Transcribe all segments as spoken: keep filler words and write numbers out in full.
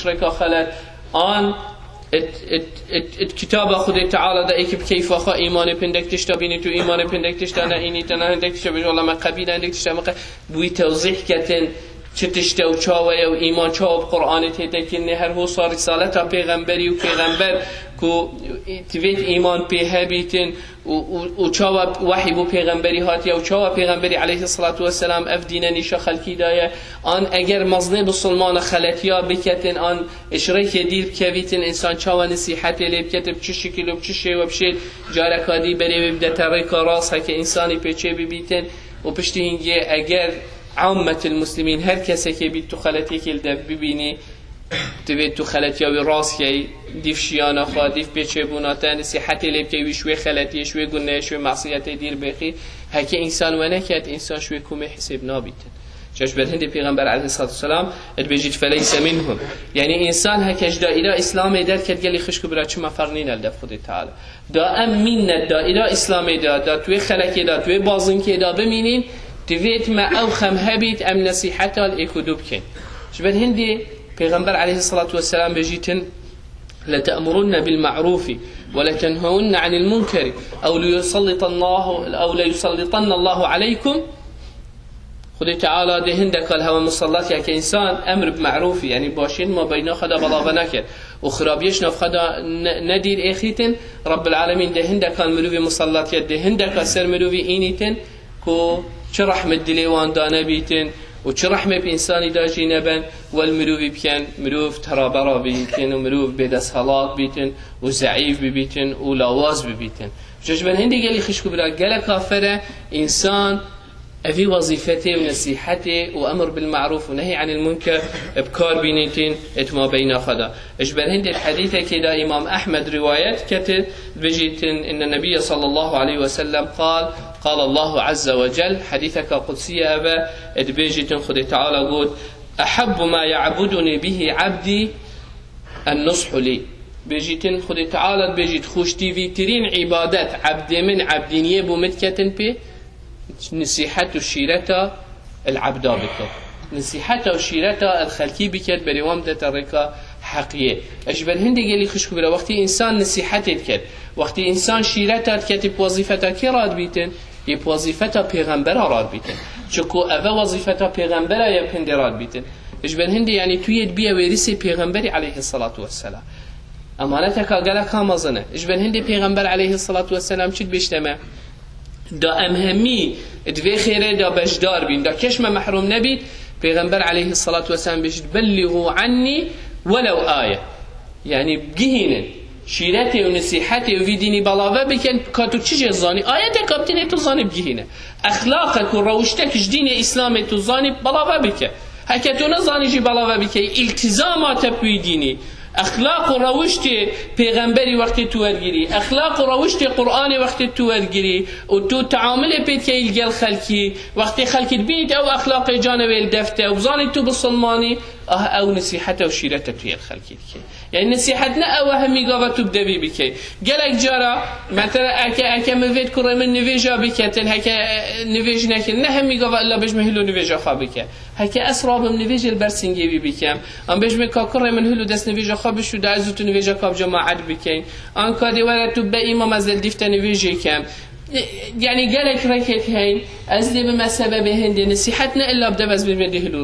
rêka xelet, an it, it, it, it kitaba Xwedê Teala de êkî bi keyfa xwe îmanê pindek tişta bînî, tu îmanê pindek tişta ne înî, te ne hindek tişta bêjî, wela me qebîle hindek tişta me qe-, bi wî tewzîh ketin, çi tişt e û çawa ye û îman çawa bi Qur'anê tê tekirinê, her hosa risaleta pêxemberî û pêxember ku tivêt îman pê hebîtin, û, û, û çawa wehî bo pêxemberî hatiye û çawa pêxemberî aleyhisselatu vesselam ev dîne nîşa xelkî daye, an eger mezinê bisilmana xeletiya biketin, an ji rêkê dîr bikevîtin, însan çawa nesîhetê lê bikete, bi çi şikil û bi çi şêwe bişê, careka dî berê wê bidete rêka rast, heke însanî pê çê bibîtin û piştî hingê eger ammetil muslimîn, her kesekê bît tu xeletiyekê li dev bibînî, divê tu xeletiya wî rast key, dîv şiyana xwe, dîv pê çêbûna te, nesîhetê lê bikey wî ji wê xeletiyê, ji wê guneyê, ji wê masiyetê dîr bêxî. Heke însan we neket, însan ji wê komê hisêb nabîtin. Ji ber hindê Pêxember aleyhissalatu vesselam dibêjît, "Feleyse minhum." Yanî însan heke ji daîra Îslamê derket, gelî xişk û bira, çima ferq nîne li dev Xwedê Teala. Da em mînne daîra Îslamê de, da tu wê xelekê de, tu wê bazinkê de bimînîn, divêt me ew xem hebît, em nesîheta li êk û du bikin. Ji ber hindê Pêxember aleyhissalatu vesselam bêjîtin, "Lete'murunne bil ma'rufi ve letenhewunne anil munkeri ew leyusallitanallahu, ew leyusallitanallahu aleykum." Xwedê Teala dê hindeka li hewe musallat ya ke însan emr bi me'rûfî, yanî başiyên ma beyna xwe de belave neke û xirabiyê ji nav xwe de ne, nedîr êxîtin, Rabbil Alemîn dê hindeka li mirovî musallat ya, dê hindeka ser mirovî înîtin ku çi rehmet dilê wan da nebîtin û çi rehmê bi însanî da jî neben, wel mirovî biken, mirov terabera bîtin û mirov bêdesthilat bîtin û zeîf bibîtin û lawaz bibîtin. Ji ber hindê gelî xişk û bira gelek afere însan Evî wezîfetê û nesîhetê û emr bil ma'rûf û nehy anil munker bi kar bînîtin êt ma beyna xwe de. Ji ber hindê di hedîsekê de Îmam Ehmed rîwayet kete, dibêjîtin, inne nebiyye sallallahu aleyhi ve sellem qal, qal Allahu azze ve cel, hedîseka qudsî ye ev e, dibêjîtin Xwedê Teala got, "Ehabbu ma ya'buduni bihi abdi en-nushu li." Bêjîtin Xwedê Teala dibêjît, xweştîvîtirîn îbadet ebdê min, ebdîniyê bo min diketin pê, Nisîhet û şîreta li ebda bike. Nisîheta û şîreta li xelkî bike, berê wan bidete rêka heqiyê. Ji ber hindê gelî xişk û bira, wextî însan nisîhetê diket, wextî însan şîreta diket, ê bi wezîfeta kê radibîtin? Ê bi wezîfeta pêxembera radibîtin. Çiku eve wezîfeta pêxembera ye, bi hindê radibîtin. Ji ber hindê, yanî tu yê dibiye wêrisê pêxemberî aleyhisselatu vesselam. Emaneteka gelek mezin e. Ji ber hindê pêxember aleyhisselatu vesselam çi dibêjte me? Da em hemî di vê xêrê de beşdar bîn, da kes ji me mehrûm nebît, Pêxember aleyhisselatu vesselam bêjît, "Bellîxû annî welew aye." Yanî bigihînin, şîretê û nesîhetê û vî dînî belave bikin, ka tu çi jê zanî, ayeteka bi tenê tu zanî bigihîne. Exlaqek û rewiştek ji dînê Îslamê tu zanî belave bike. Heke tu nezanî jî belave bike, îltizama te bi wî dînî. Exlaq û rewiştê pêxemberî wextê tu wergirî, exlaq û rewiştê Qur'anê wextê tu wergirî û tu teamilê pê dikeyî li gel xelkî, wextê xelkî dibînît ew exlaqê canê wê li deft e û bizanît tu bisilmanî, ah, ew nisîhete û şîrete tu yê li xelkî dikey. Yanî nisîhet ne ew e hemî gava tu bi devî bikey. Gelek cara, mesela eke, eke min vêt kurê min nivêja biketin, heke, e, nivêj nekin, ne hemî gava illa bêjme hilo nivêja xwe bike. Heke ez rabim nivêjê li ber singê wî bikem, an bêjme ka kurê min hilo dest nivêja xwe bişû, da ez û tu nivêja ka bi cemaet bikeyn. An ka dê were tu be îmam, ez ê li dîf te nivêjê kem. E, yanî gelek rêkek heyn, ez dê bime sebebê hindê nisîhet, ne illa bi dev ez bêjme dê hilo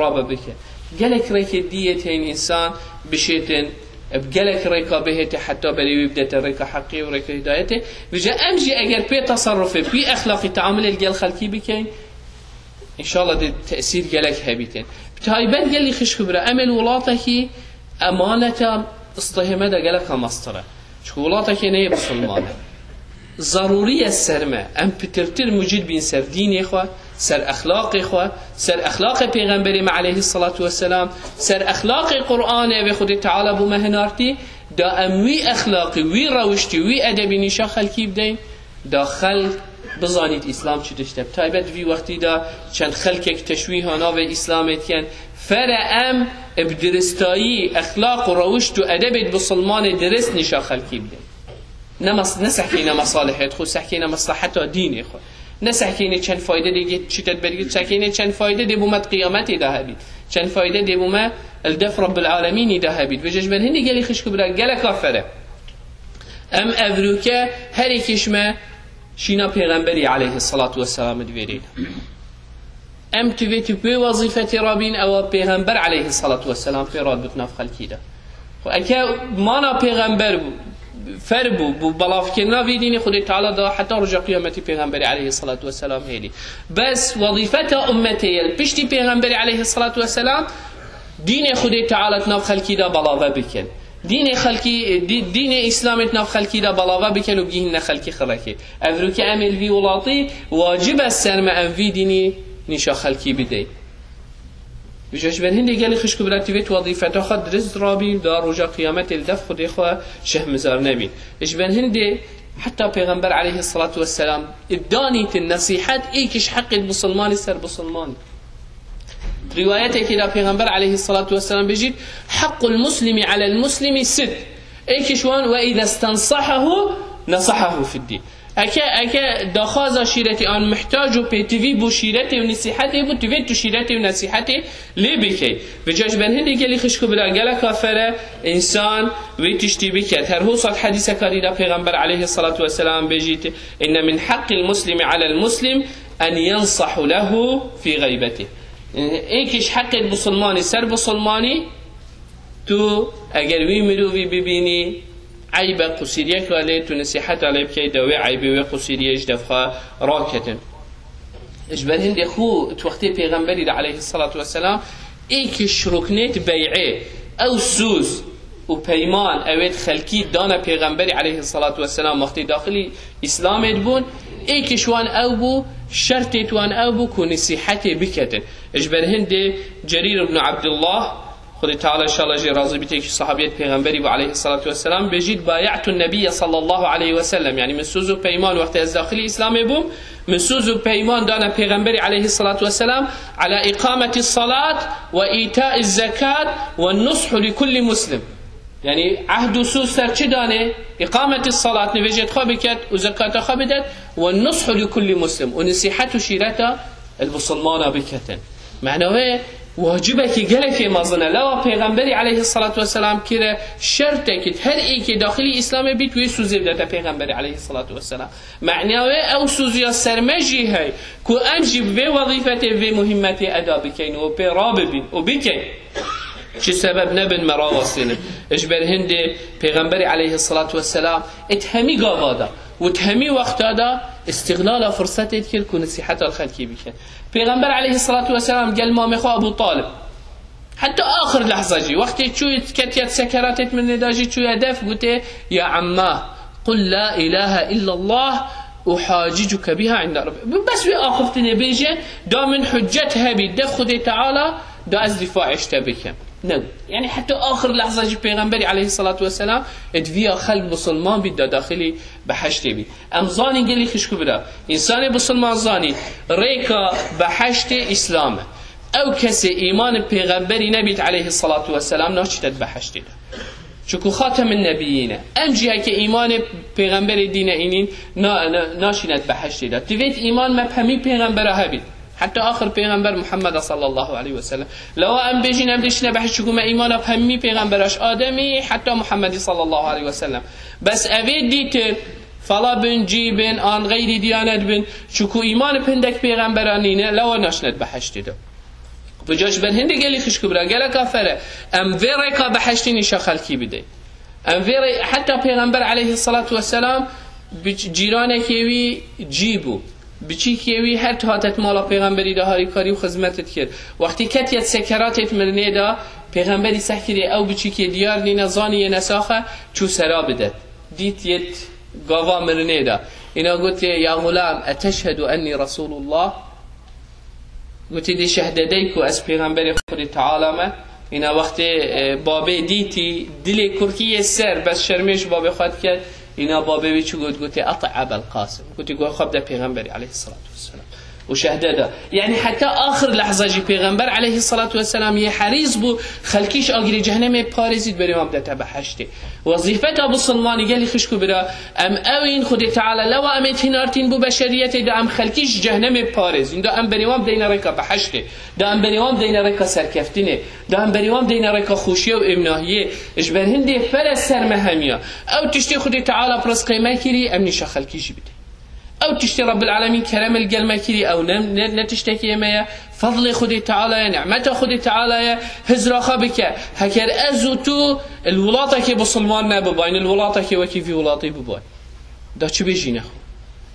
rabe bike. Gelek rêkê diyê tên însan bişêtin, bi gelek rêka bihête heta berê wî bidete rêka heqê û rêka hidayetê. Vêca em jî eger pê teserrufê, pê exlaqî teamilê li gel xelkî bikeyn, înşallah dê tesîr gelek hebîtin. Bi taybet gelî xişk û bira, em ê li welatekî emaneta istihê me de gelek mestir e. Çiku welatekê neyê bisilman e. Zerûrî ye ser me, em pitirtir mucid bîn ser dînê xwe, ser exlaqê xwe, ser exlaqê Pêxemberê me aleyhisselatu vesselam, ser exlaqê Qur'anê evê Xwedê Teala bo me hinartî, da em wî exlaqî, wî rewiştî, wî edebî nîşa xelkî bideyn, da xelk bizanît Îslam çi tişt e. Bi taybet vî wextî de çend xelkek teşwîha navê Îslamê dikin, fere em bi diristayî, exlaq û rewişt û edebê bisilmanê dirist nîşa xelkî bideyn. Ne mes-, ne sehkeyne mesalihê xwe, sehkeyne meslaheta dînê xwe. Ne sehkeyne çend fayde dê gê çi te bergî, sehkeyne çend fayde dê bo me di qiyametê de hebî. Çend fayde dê bo me Li def Rebbil Alemînî de hebît. Vêce ji ber hindê gelî xişk û bira geleka fere. Em evroke her êkî ji me şîna Pêxemberî aleyhissalatu vesselam divêrîn. Em tu vê tu pê wezîfetê rabîn, ewa Pêxember aleyhissalatu vesselam pê radbit nav xelkî de. Xwe eke mana Pêxember bû, fer bû, bû belavkirina vî dînê Xwedê Teala da heta roja qiyametî Pêxemberî aleyhissalatu vesselam hêlî. Bes wezîfeta ummetê ye li piştî Pêxemberî aleyhissalatu vesselam dînê Xwedê Teala di nav xelkî de belave bikin. Dînê xelkî, dî-, dînê Îslamê di nav xelkî de belave bikin û bigihîne xelkî xirekê. Evroke em ê li vî welatî wacib e ser me em vî dînî nîşa xelkî bidin. Vêca ji ber hindê gelî xişk û bira tu vê tu wezîfeta xwe dirist rabîn, da roja qiyametê li def Xwedê xwe şehmizar nebîn. Ji ber hindê heta Pêxember aleyhissalatu vesselam danîtin nesîhet êkî ji heqê misilmanî ser misilmanî. Riwayetekê de Pêxember aleyhissalatu vesselam bêjît, "Heqqul muslimi alel muslimi sit." Êkî ji wan, "Ve îze stensahehu nesahehu fiddîn." Eke, eke daxwaza şîretî an muhtac û pêtivî bû şîretê û nesîhetê bû, tu vê tu şîretê û nesîhetê lê bikey. Vêca ji ber hindê gelî xişk û bira geleka fere însan wê tiştî biket. Her hosa hedîseka dî de Pêxember aleyhissalatu vesselam bêjît, "Inne min heqqil muslimi alel muslim en yensahu lehu fî xeybetî." Êkî ji heqê misilmanî ser misilmanî, tu eger wî mirovî bibînî, eybe qusîriyeka lê tu nesîheta lê bikey, de wê eybê wê qusîriyê ji def xwe raketin. Ji ber hindê xwe tu wextê Pêxemberî de aleyhissalatu vesselam êkî ji ruknêt bey'ê, ew sûz û peyman ewêt xelkî dane Pêxemberî aleyhissalatu vesselam wextê daxilî Îslamê dibûn, êkî ji wan ew bû, şertêt wan ew bû ku nesîhetê biketin. Ji ber hindê Cerîr ibn Abdullah, Xwedê Teala inşallah jê razî bît, êkî sahabiyet Pêxemberî bû aleyhissalatu vesselam, bêjît, "Bayatun Nebiyye sallallahu aleyhi ve sellem." Yani min sûz û peyman wextê ez daxilî Îslamê bûm, min sûz û peyman dane Pêxemberî aleyhissalatu vesselam, "Ala iqameti salat ve îta'i zekat ve nushu li kulli muslim." Yani ehd û sûz ser çi danê? Îqameti salat, nivêjê xwe biket û zekata xwe bidet, ve nushu li kulli muslim, û nesîhet û şîreta el misilmana biketin. Mena wê wacibekî gelekî mezin e. Lewa Pêxemberî aleyhissalatu vesselam kire şertekî her êkê daxilî Îslamê bît wê sûzê bidete Pêxemberî aleyhissalatu vesselam. Mena wê ew sûziya ser me jî hey ku em jî bi vê wezîfetê, vê muhîmmetê eda bikeyn û pê rabibîn û bikeyn. Çi sebeb nebin me rawestînin. Ji ber hindê Pêxemberî aleyhissalatu vesselam êt hemî gava da û di hemî wexta de îstîxlala firsetê dikir ku nesîheta li xelkî bike. Pêxember aleyhissalatu vesselam gel mamê xwe Ebû Talib, heta axir lehza jî, wextê çû ketiye sekeratê mirinê de jî çûye def, gotê, "Ya emma, qul la ilahe illallah uhacicuke biha inda Rabbi." Bes wê axiftinê bêje, da min hüccet hebî de Xwedê Teala, da ez difaê ji te bikim. Ne. Yani heta axir lehza jî Pêxemberî aleyhissalatu vesselam êt viya xelk misilman bît da daxilî behiştê bît. Em zanîn gelî xişk û bira. Însanê misilman zanî rêka behiştê Îslam e. Ew kesê îmanê Pêxemberî nebît aleyhissalatu vesselam naçîte di behiştê de. Çunku Xatemin Nebiyîn e. Em jî heke îmanê Pêxemberê dîne înîn na, na, naşîne di behiştê de. Divêt îman me bi hemî pêxembera hebît. Heta axir pêxember Muhammed sallallahu aleyhi ve sellem. Lewa em bêjîn em dê şine behişt çunku me îmana bi hemî pêxembera ji Ademî heta Muhammedî sallallahu aleyhi ve sellem. Bes evê dîtin, fala bin, cî bin, an xeyrî diyanet bin, çunku îman bi hindek pêxembera nîne, lewa naşine di behiştê de. Vêca ji ber hindê gelî xişk û bira, geleka fere, em vê rêka behiştî nîşa xelkî bidin. Em vê rê-, heta Pêxember aleyhissalatu vesselam bi ç-, cîranekê wî cî bû. Biçîkê wî her hate di mala Pêxemberî de harîkarî û xizmet dikir. Wextî ketiye sekeratê mirinê de, Pêxemberî seh kirê ew biçîkê diyar nîne, zanî yê nesaxe, çû sera bidet. Dît yêt gava mirinê de. Îna gotê, "Ya xulam, eteşhedu ennî Resulullah?" Gotî, "Dê şehdedey ku ez pêxemberê Xwedê Teala me." Îna wextê, e, babê dîtî, dilê kurkî yê ser, bes şermê ji babê xwe diket. Îna babê wî çi got? Gotê, "Ati Ebel Qasim." Gotî, "Guh xwe bide pêxemberî aleyhissalatu vesselam." û şehde da. Yanî heta axir lehza jî Pêxember aleyhisselatu vesselam yê herîs bû, xelkî ji agirê cehnemê parêzît, berê wan bidete behiştê. Wezîfeta bisilmanî gelî xişk û bira, em ew în Xwedê Teala lewa em ê tînartîn bû beşeriyetê, da em xelkî ji cehnemê parêzîn, da em berê wan bideyne rêka behiştê, da em berê wan bideyne rêka serkeftinê, da em berê wan bideyne rêka xweşiyê û êmnahiyê. Ji ber hindê fere ser me hemiya. Ew tiştê Xwedê Teala bi rizqê me kirî, em nîşa xelkî jî bidê. Ew tiştê Rabbil Alemîn kerem li gel me kirî, ew ne, ne, ne tiştekî yê me ye. Fezlê Xwedê Teala ye, nimeta Xwedê Teala ye, hizra xwe bike. Heker ez û tu li welatekê bisilman nebibayne, li welatekê wekî vî welatî bibayne, da çi bêjîne xwe?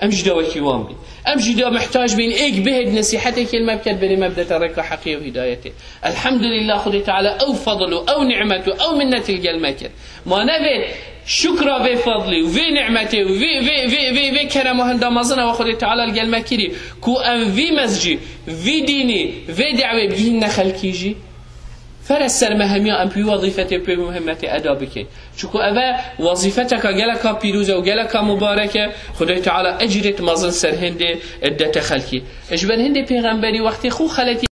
Em jî da wekî wan bîn. Em jî da mihtac bîn, êk bihêt nesîhetê kêl me biket, berê me bidete rêka heqiyê û hîdayetê. Elhamdulillah, Xwedê Teala ew fezl û ew nimet û ew minnet li gel me kir. Ma nevê şukra vê fezlî û vê nimetê û vê, vê, vê, vê, vê kerema hinda mezin ewa Xwedê Teala li gel me kirî, ku em vî mezcî, vî dînî, vê dewê bigihînne xelkî jî? Fere ser me hemiya em pê wezîfetê, pê muhimmetê eda bikin. Çunku eve wezîfeteka geleka pîroz e û geleka mubarek e. Xwedê Teala ecrêt mezin ser hindê dete xelkî. Ji ber hindê pêxemberî wextê xwe xeletî